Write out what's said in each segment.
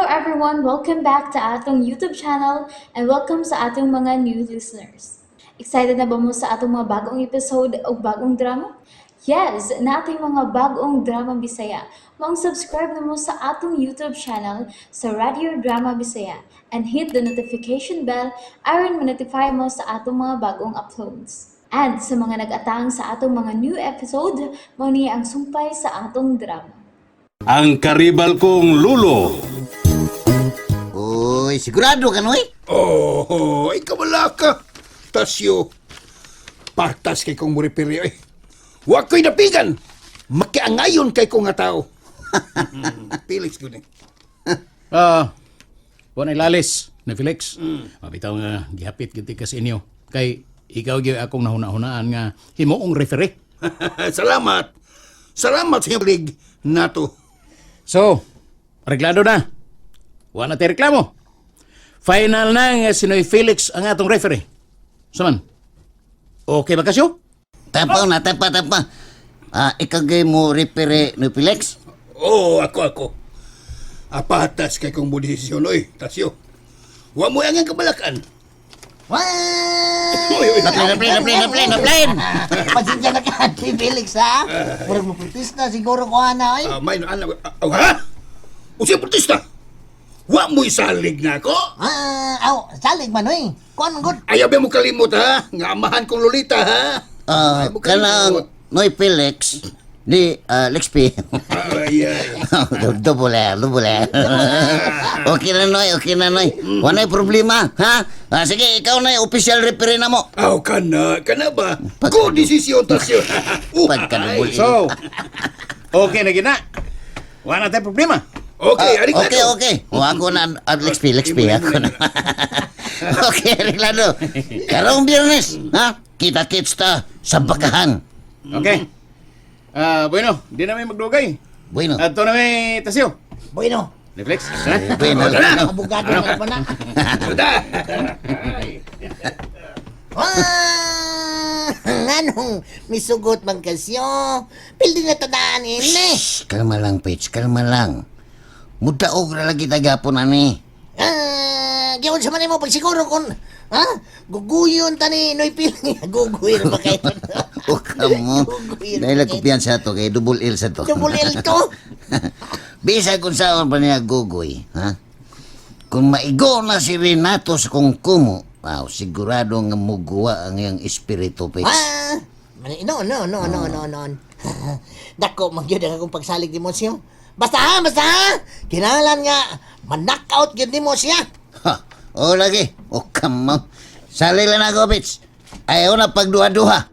Everyone! Welcome back to atong YouTube channel and welcome sa atong mga new listeners. Excited na ba mo sa atong mga bagong episode o bagong drama? Yes, naa tay mga bagong drama Bisaya. Maong subscribe na mo sa atong YouTube channel sa Radio Drama Bisaya and hit the notification bell aron ma-notify mo sa atong mga bagong uploads. And sa mga nag-atang sa atong mga new episode, mao ni ang sumpay sa atong drama. Ang karibal kong lulo. Uy, sigurado ka, Noy? Oh, ikaw wala ka. Tasyo. Partas kay kong muripiri ay. Wa ko'y napigan. Makiangayon kay kong nga tao. Felix ko ni. Ah, uh, lalis na Felix. Mabitaw nga gihapit gid ka sa inyo. Kay ikaw gyud akong nahuna-hunaan nga himuong referee. Salamat. Salamat sa iyong lig nato. So, reglado na. Wa na tay reklamo. Final na nga si Noy Felix ang atong referee. Saman. Okay ba kasyo? Tapa na, tapa, tapa. Ah, ikaw gay mo referee ni Felix? Oh, ako, ako. Apatas kay kong mo desisyon, oy. Tasyo. Wa mo ang kabalakan. Uy, uy. Naplin, naplin, naplin, naplin, naplin! Pasensya na ka, Ate Felix, ha? Murag mo protesta, siguro ko, ana, oy. Ah, may ano, oh, ha? Unsay protesta? Wa mo isalig na ako? Ah, aw, salig man, oy. Kuan man gud. Ayaw ba mo kalimot ha? Nga amahan kong Lolita ha? Ah, Ayaw mo kalimot. kanang Noy Felix, ni Lex P. Ay, ay. Double L, double L. Okay na, Noy, okay na, Noy. Wala'y problema, ha? Ah, sige, ikaw na yung official referee na mo. Aw, kana, kana ba? Good decision, Tasyo. Pagka-double L. So, okay na gina. Wa na tay problema. Okay, Ah, arik okay, okay. O, ako na, Lex P, Lex P, ako na. Okay, reklado. Karong Biyernes, ha? Kita-kits ta sa bakahan. Okay. Ah, bueno, di na may magdugay. Bueno. Adto na may tasyo. Bueno, Netflix, ha? Bueno, bueno. abogado na pa na. Ah, nganong misugot man kasyo? Pildi na tadaan ini. Shh, kalma lang, Page, kalma lang. Mudaog ra lagi tagapon ani. Ah, giyon sa man mo pagsiguro kung ha? Guguyon ta ni Noy Pili. Guguyon ba kayo? O kamo. Guguyon Dahil ba kayo? nagkumpiyansa to kay double L sa to. Double L to. Bisa kung saan pa niya gugoy, ha? Kung maigo na si Renato sa kungkumo, wow, sigurado nga muguwa ang iyang espiritu, Page. Ah, no, no, no, no, no, no. Dako, magyud ang akong pagsalig ni mo siya. Basta ha, basta ha. Kinahanglan nga, man-knockout gyud nimo siya. Ha, o lagi. O kamo. Sali lang ako, Page. Ayaw na pagduha-duha.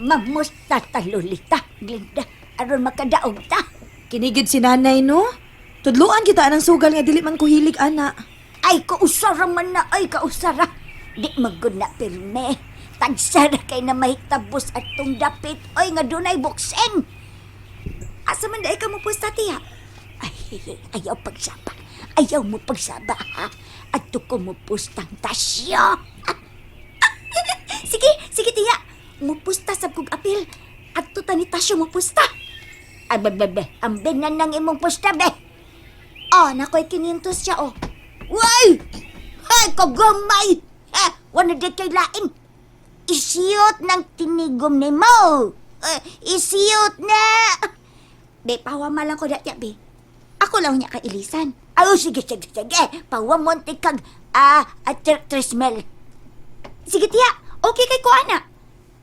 Mamusta ta, Lolita, Glinda, aron makadaog ta. Kinigid si nanay, no? Tudluan kita anang sugal nga dili man ko hilig, ana. Ay, kausara man na, ay, kausara. Di magod na pirme. Tagsara kay na mahitabos at tong dapit, oy, nga dunay boxing. Asa man daay ka mo pusta, tiya? Ay, ayaw pagsaba. Ayaw mo pagsaba, ha? At ko mo pustang tasyo. Sige, sige, tiya. Mupusta sab kog apil. Adto ta ni Tasyo mupusta. Ay, be, be, be, ambi na nang imong pusta, be. Oh, nakoy 500 siya, oh. Way! Ay, kagumay! Eh, wala di kay lain. Isiyot ng tinigom ni mo. Eh, isiyot na! Be, pawa lang ko dati, be. Ako lang niya kailisan. Ay, oh, sige, sige, sige. Pawamonte kag, ah, tresmel. Sige, tiya. Okay kay ko, ana.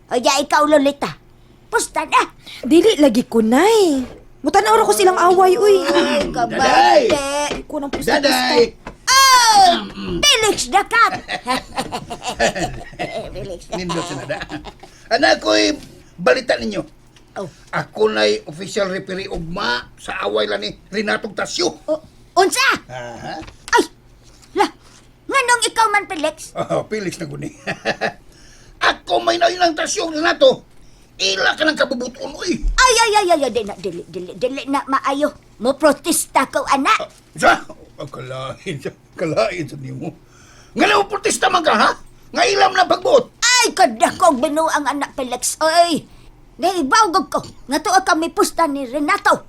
O ya, ikaw, Lolita. Pusta na. Dili lagi ko, nay. Mutanaw ra ko silang away, uy. Ay, Daday! kabate. Ko nang pusta-pusta. Daday! Oh, Felix Dakat. Felix. Nindot sa nada. Anak ko'y balita ninyo. Oh. Ako na'y official referee ugma sa away lang ni Renato Tasyo. Oh, unsa? Aha. Ay, la, nganong ikaw man, Felix? Oh, Felix na guni. Ako may nayon ang Tasyo, Renato. Ila ka ng kabubuton, uy. Ay, ay, ay, ay, ay, di na, dili, dili, dili na maayo. Mo protesta ko, anak. Sa? Oh, kalain sa, kalain sa nimo. Nga na mo protesta man ka, ha? Nga ilam na pagbuot. Ay, kadakog binuang anak, Felix. Oy, naibawgog ko. Nga tuwa kami pusta ni Renato.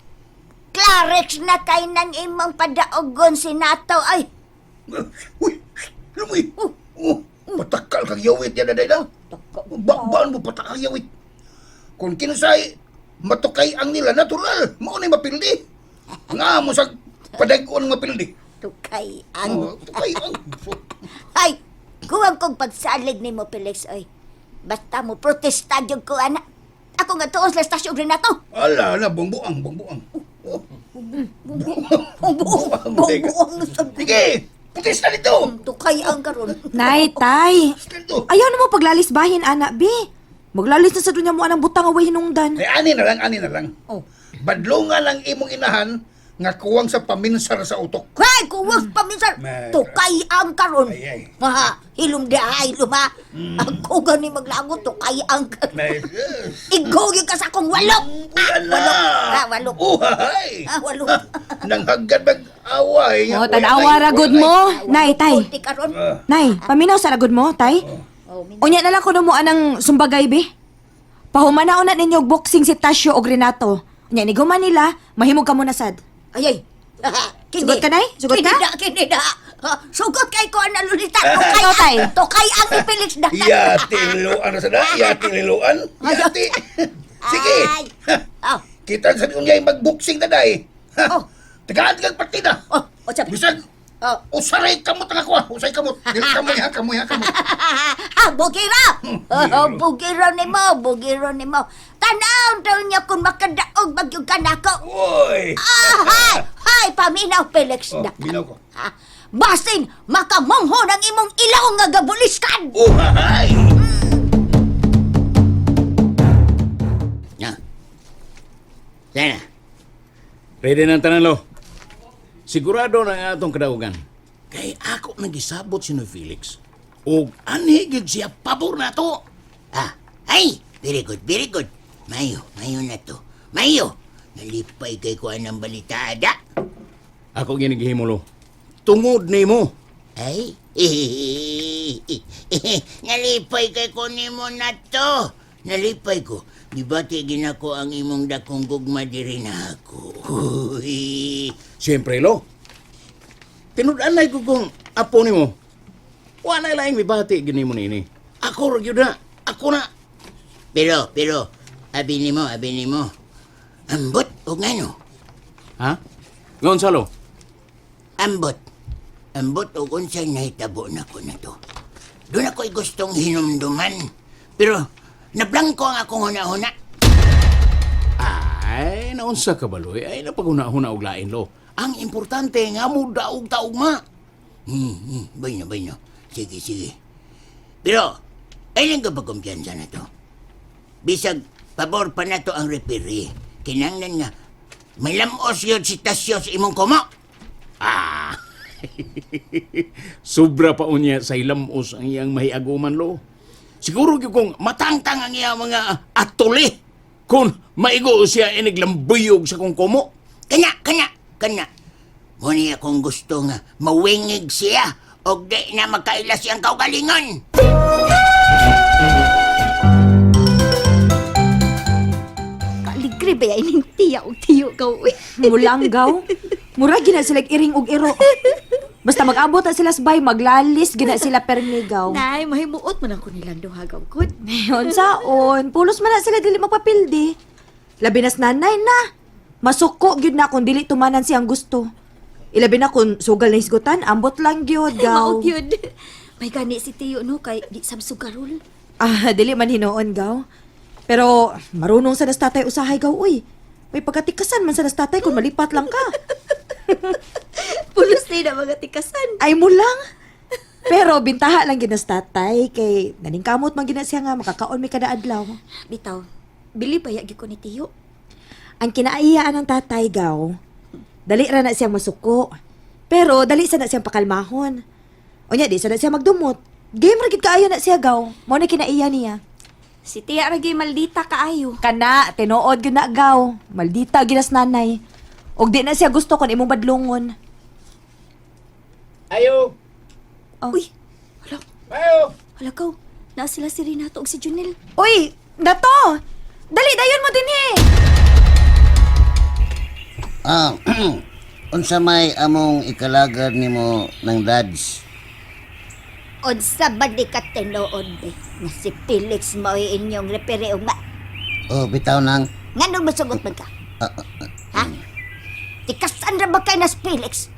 Clarex na kay nang imong padaogon si Nato ay. Uy, lumoy. Oh, patakal kang yawit yan na na. Bakbaan mo patakal yawit. Kung kinsay, matukay ang nila natural. Mao na'y mapildi. Nga mo sa padagon mapildi. Tukay ang. Oh, tukay ang. Ay, kuwang kong pagsalig nimo Felix oy. Basta mo protesta gyud ko ana. Ako nga tuon sa estasyon Renato. Ala, ala, bungbuang, bungbuang. Oh. Buong, buong sa Sige, protesta dito. tukay ang karon. Nay, tay. Protesta dito. Ayaw na mo paglalis bahin, ana, bi. Maglalis na sa dunya mo anang butang away hinungdan. Ay, ani na lang, ani na lang. Oh. Badlungan ang imong inahan nga kuwang sa paminsar sa utok. Hay, kuwang paminsan. Tukay ang karon. Ay, ay. Ha, hilom di ha, hilom ha. Ako gani maglagot, tukay ang karon. May, Igo gyud ka sa akong walok. Ah, Wala. walok. Ah, walok. Uhay! Ah, walok. Nang hagad mag-away. Oh, tanawa ra gud mo. Nay, tay. Kunti karon. Nay, paminaw sa ragod mo, tay. Oh, min- Unya na lang kuno mo anang sumbagay, bi. Pahumanaon na ninyo og boxing si Tasyo og Renato. Unya ni guman nila, mahimog ka muna sad. Ay, ay. Kini. Sugot ka, Nay? Sugot ka? Kini da, kini da. Ha, Sugot kay ko ana Lolita. Tukay Ikaw, Tay. ang, tukay ang ni Felix da. Yati liluan na sana. Yati liluan. Yati. Sige. Ay. Oh, Kita sa unya mag-boxing na day. Ha? Oh. Tagaan kang partida. oh, oh, sabi. Bisag, Oh. usaray kamot ang ako ah. Usay kamot. Dili kamoy ha, kamoy ha, kamot. Ah, bugira! Oh, bugira nimo, bugira nimo. Tanaw daw niya kung makadaog magyug ka nako. Uy. Ah, hay, hay, paminaw Felix Oh, na. minaw ko. Ha, basin makamomho ng imong ilaw nga gabuliskan. Uhay! Na. Sana. Ready na ang tanan, lo. Sigurado na ang atong kadaugan. Kay ako nagisabot si Noy Felix. Og anhi gyud siya pabor na to. Ah, ay, very good, very good. Mayo, mayo na to. Mayo. Nalipay kay ko ang balita, ada. Ako ginigihimo, lo. Tungod nimo. Ay, nalipay kay ko nimo na to. Nalipay ko. Gibati ginako ang imong dakong gugma diri na ako. Siyempre, lo. Tinud-anay ko kung apo nimo. Wa na laing mibati gini mo nini. Ako ra gyud na. Ako na. Pero, pero, abi nimo, abi nimo. Ambot o ngano? Ha? Gonzalo, Ambot. Ambot og unsay nahitabo nako na to. Doon ako'y gustong hinumduman. Pero, nablangko ang akong huna-huna. Ay, naunsa ka baloy? Ay, napaguna-huna og lain, lo. Ang importante nga mo daog taog ma. Bueno, bueno. Sige, sige. Pero, ailan ka ba kumpiyansa na to? Bisag, pabor pa na to ang referee. Kinanglan nga, malamos yun si Tasyo sa imong kumo. Ah! Sobra pa unya sa ilamos ang iyang mahiaguman, lo. Siguro gyud kung matangtang ang iyang mga atuli kung maigo siya iniglambuyog sa kong kumo. Kana, kana, kana. Muna akong gusto nga mawingig siya og di na magkaila siyang kaugalingon. Kaligre ba ining tiya og tiyo ka uy. Mulanggaw. Mura gina sila iring og iro. Basta mag-abot na sila sa bay, maglalis gina sila permigaw. Nay, mahimuot man ako nilang duha gawkod. Unsaon, pulos man na sila dili magpapildi. Labi nas nanay na. Masuko gyud na kung dili tumanan siyang gusto. Ilabi na kung sugal na hisgutan, ambot lang gyud gaw. Mao gyud. May gani si Tiyo no kay di sab sugarol. Ah, dili man hinuon gaw. Pero marunong sa nas tatay usahay gaw uy. May pagkatikasan man sa nas tatay kung malipat lang ka. Pulos ni na mga tikasan. Ay mo lang. Pero bintaha lang gid nas tatay kay naningkamot man gid na siya nga makakaon mi kada adlaw. Bitaw, bili pa gyud ko ni Tiyo. Ang kinaiyaan ng tatay gaw, dali ra na siyang masuko. Pero dali sa na siyang pakalmahon. Unya di sa na siya magdumot. Game ra gid kaayo na siya gaw. Mao na kinaiya niya. Si Tiya ra gyud maldita kaayo. Kana tinuod gyud na gaw. Maldita gyud as nanay. Og di na siya gusto kon imong badlongon. Ayo! Oh. Uy, hala, Ayo! hala kaw. Naa sila si Renato ug si Junel. Uy, nato! Dali dayon mo dinhi. Ah, unsa may among ikalagad nimo ng dads? Unsa ba di ka tinuod eh, nga si Felix mao'y inyong repere ugma? Oh, bitaw nang. Nganong masugot man ka? Ha? Tikasan ra ba kay na si Felix?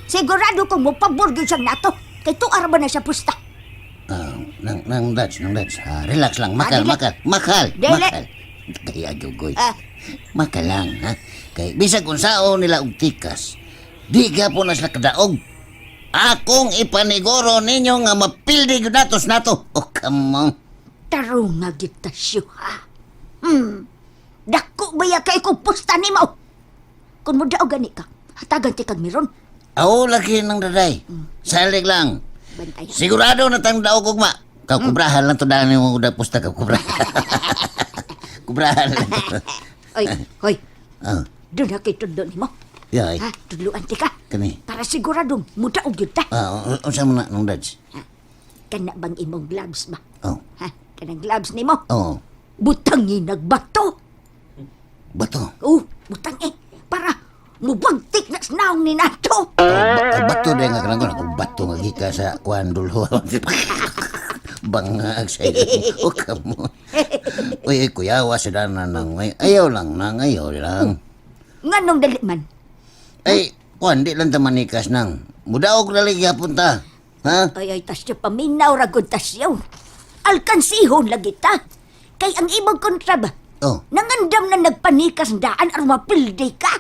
Sigurado kong mupabor gyud siyang nato. Kay tuara ba na siya pusta? Ah, nang dads, nang dads. Ah, relax lang, makal, Ah, dili. makal, makal, Dili. makal. Kaya jugoy. Ah. Makal lang, ha? Kay bisag unsao nila og tikas, di gyapon na sila kadaog. Akong ipaniguro ninyo nga mapildi gyud natos nato. Oh, come on. Tarong nga gyud ta siyo, ha? Dako ba ya kay kong pusta nimo? Kung mo daog gani ka, hatagan ti kag miron. Aw, lagi ng daday. Salig lang. Bantay. Sigurado na tang daog ugma. Kaw kubrahan lang to daan mo udah pusta ka kubrahan. Kubrahan lang to. Oy, hoy. Oh, Doon na kay tundo nimo. yay. Ha? Tudluan ti ka. Kani. Para siguradong mudaog gyud ta. Ah, unsa mo na nung dads? Kana bang imong gloves ba? Oh. Ha? Kanang gloves nimo? Oh, Butang nagbato. bato. Oh, butang eh. Para mubagtik na naong ni nato. Oh, bato din nga kanang ko bato nga gika sa kuan dulho. Bangag sa iyo. Oh, come on. Uy, uy, kuyawa sa dana nang ay, ayaw lang nang ayaw lang. Nganong dali man? Ay, kuan di lang ta manikas nang. Mudaog na lagi gyapon ta. Ha? Ay, ay, tasyo paminaw ragod tasyo. Alkansihon lagi ta. Kay ang imong kontra ba? Oh, Nangandam na nagpanikas daan aron mapildi ka.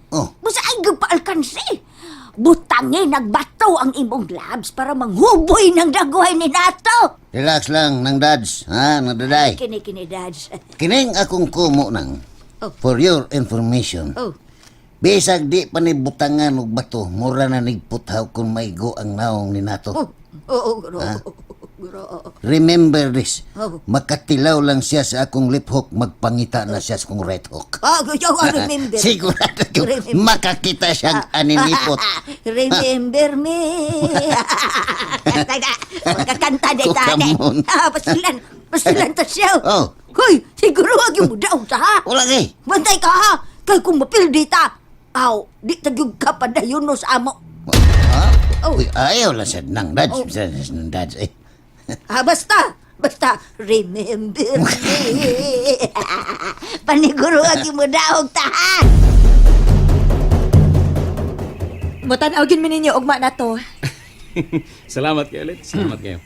oh. Busa ay pa alkansi. Butangi nagbato ang imong gloves para manghuboy ng daguhay ni nato. Relax lang nang dads, ha, nang daday. Kini kini dads. Kining akong kumo nang. Oh. For your information. Oh, Bisag di pa ni butangan og bato, mura na nigputhaw kung maigo ang naong ni nato. oh, oh, oh, gro, gro. Remember this. Oh. Makatilaw lang siya sa akong left hook, magpangita na siya sa akong right hook. Oh, yo, I remember. Sigurado ko, Remember. makakita siyang aninipot. Remember me. Magkakanta na Come tane. on. Ah, pasilan. Pasilan ta siya. Oh. Hoy, siguro wag yung mudaw ta ha. Wala kay. Bantay ka ha. Kay kung mapildi ta. Aw, di tagyog ka pa dayon no sa amo. Ha? Oh. Uy, ayaw lang siya nang dads. Oh. Siya nang dads eh. Ah, basta. Basta, remember me. Paniguro wag yung mudaog ta ha. Mutan-aw gyud mi ninyo ugma na to. Salamat kayo, Let. Salamat kayo.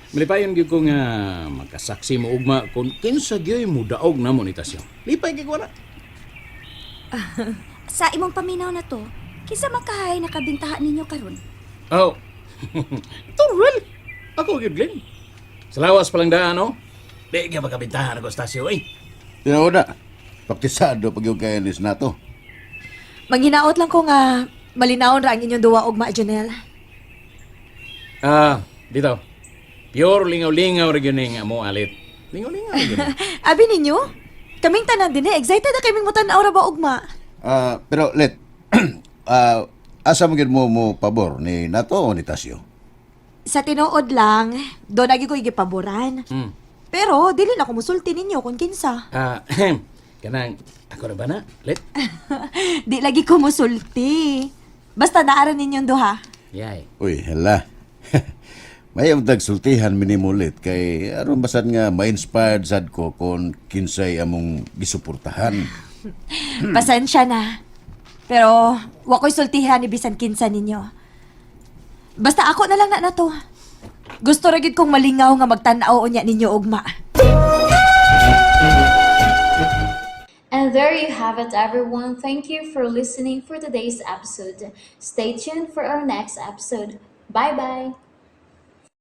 Malipayon gyud ko nga makasaksi mo ugma kung kinsa gyud mo daog na mo ni Tasyo. Lipay kay wala. Sa imong paminaw na to, kinsa man kahay nakabintaha ninyo karon? Oh. Turwel. Ako gyud Glenn. Sa lawas pa lang daan, no? Di ka makabintahan ako, Stasyo, eh. Tinuod na. Praktisado pag yung kainis na to. Manghinaot lang ko nga malinawon ra ang inyong duwa ugma, Janelle. Ah, dito. Pure lingaw-lingaw ra gyud ning amo alit. Lingaw-lingaw ra gyud. Abi ninyo? Kaming tanan din eh. Excited na kaming mutan-aw ra ba ugma? Ah, pero let ah asa mo gyud mo mo pabor ni Nato o ni Tasyo? Sa tinuod lang, doon lagi ko igipaboran. Pero dili na ko musulti ninyo kung kinsa. Ah, kanang ako ra ba na? Let. Di lagi ko musulti. Basta naara ninyong duha. Yay. Uy, hala. May amtag sultihan minimulit kay aron basad nga ma-inspired sad ko kon kinsay among gisuportahan. Pasensya na. Pero wa ko'y sultihan ni bisan kinsa ninyo. Basta ako na lang na na to. Gusto ra gyud kong malingaw nga magtan-aw unya ninyo ugma. And there you have it, everyone. Thank you for listening for today's episode. Stay tuned for our next episode. Bye bye.